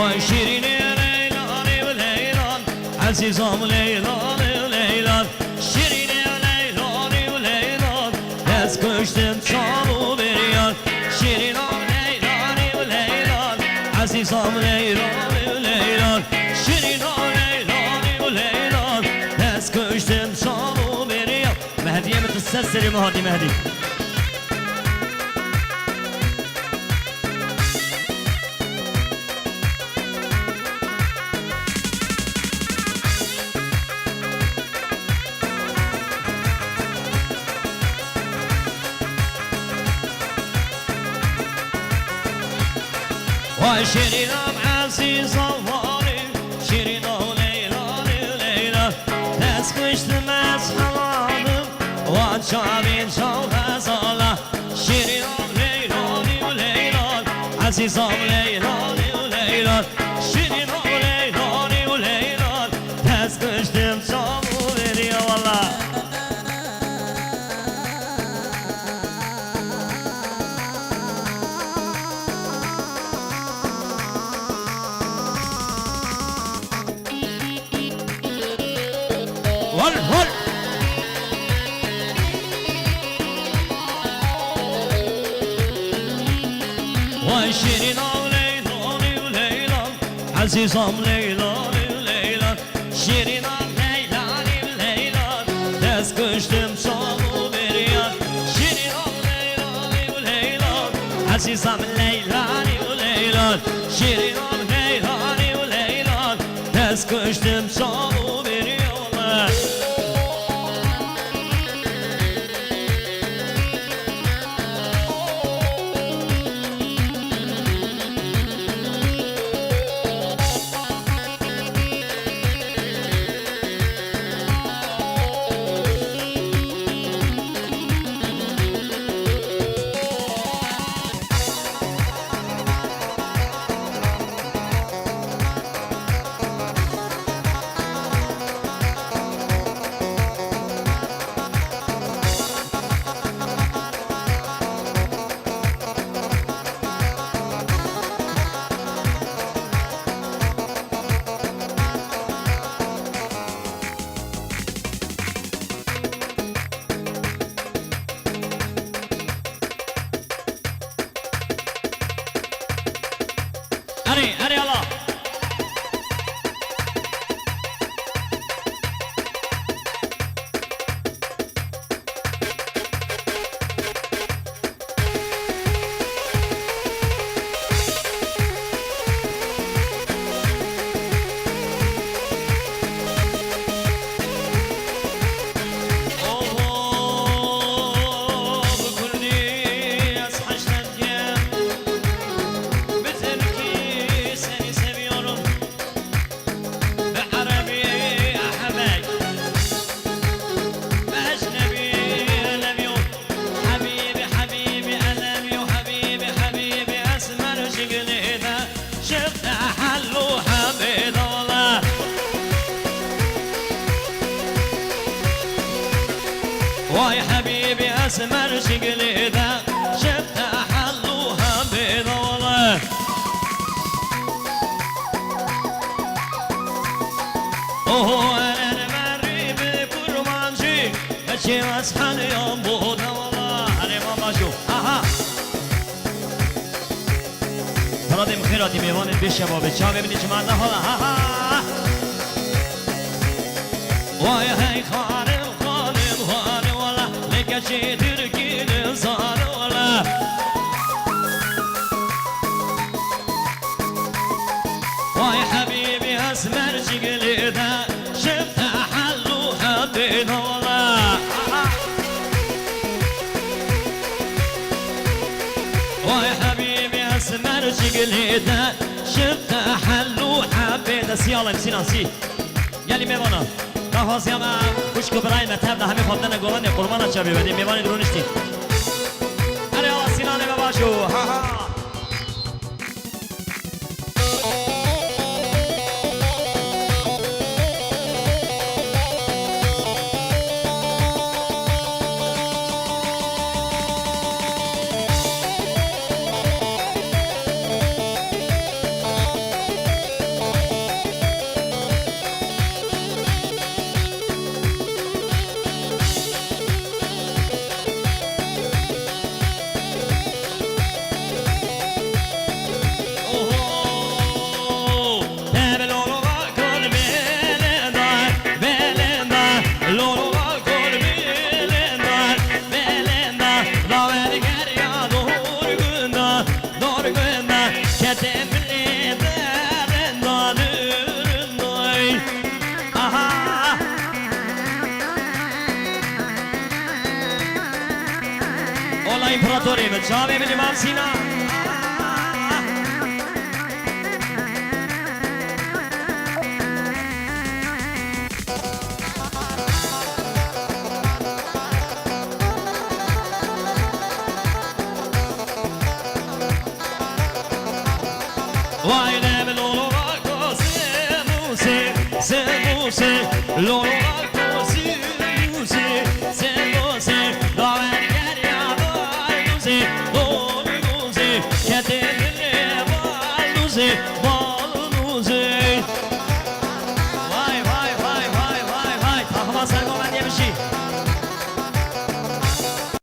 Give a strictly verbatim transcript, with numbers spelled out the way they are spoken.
Vay şîrînê Leylanê û Leylan, ezîzam Leylanê û Leylan. Şîrînê Leylanê û Leylan, ez kuştim çav û biryar. Şîrîna Leylanê û Leylan, ezîzam Leylanê û Leylan. Şîrîna Leylanê û Leylan, ez kuştim çav û biryar. Mehdiyê min tu ser serê min hatî Mehdî. Vay şîrînam ezîza warî, şîrîna Leyla, Leyla, Leyla. Ez kuştim ez helalim, wan çavên çaw hezala. Şîrînam Leyla, Leyla, Leyla. Ezîzam Leyla, Leyla, Leyla. Şîrînam Leyla, Leyla, Leyla. Ez kuştim çav û biryar wala. Hol, hol. Vay şîrîna Leyla, Leyla, Leyla. Ezîzam Leyla, Leyla, Leyla. Şîrîna Leyla, Leyla, Leyla. Ez kuştim çav û biryar. Şîrîna Leyla, Leyla, Leyla. Ezîzam Leyla, Leyla, Leyla. Şîrîna Leyla, Leyla, Leyla. Ez kuştim çav û biryar. Erê, erê, ala. Oho, bi kurdî ez heşte dikim, bi tirkî seni seviyorum, bi erebî ehebek, bi ecnebî I love you. Hebîbî, hebîbî, I love you, hebîbî, hebîbî, esmer ji gilê de şifte hel û hebê dawla. Way hebîbî, esmer ji gilê de şifte hel û hebê dawla. Oho, eren merî bi kurmancî. Keçê ez heliyan bo dewala. Erê mama jo. Aha. Pira dê min xêr hatî mêvanê bê şebabê. Çavê min ê çima nehala. Ha, ha. Vay hey xanim, xanim, xanim wala. Lê keçê tirkî din zar wala. Vay hebîbî esmer çigilê de şifte hel û hebê dawla. Vay hebîbî esmer çigilê de şifte hel û hebê de. Siyalem Sinan sî. Gelî mêvana. Daxwaziya me, xwişk û birayê me tev de hemî xwe bidene golanê qurbana çavê we dê mêvanê dirûniştî. Erê awa Sinanê me baş o. Ha ha. Çavê min li Mamsîna. Vay dem lolo vako se muse, se muse, lolo vako se muse, se muse, dawer gel ya vay muse.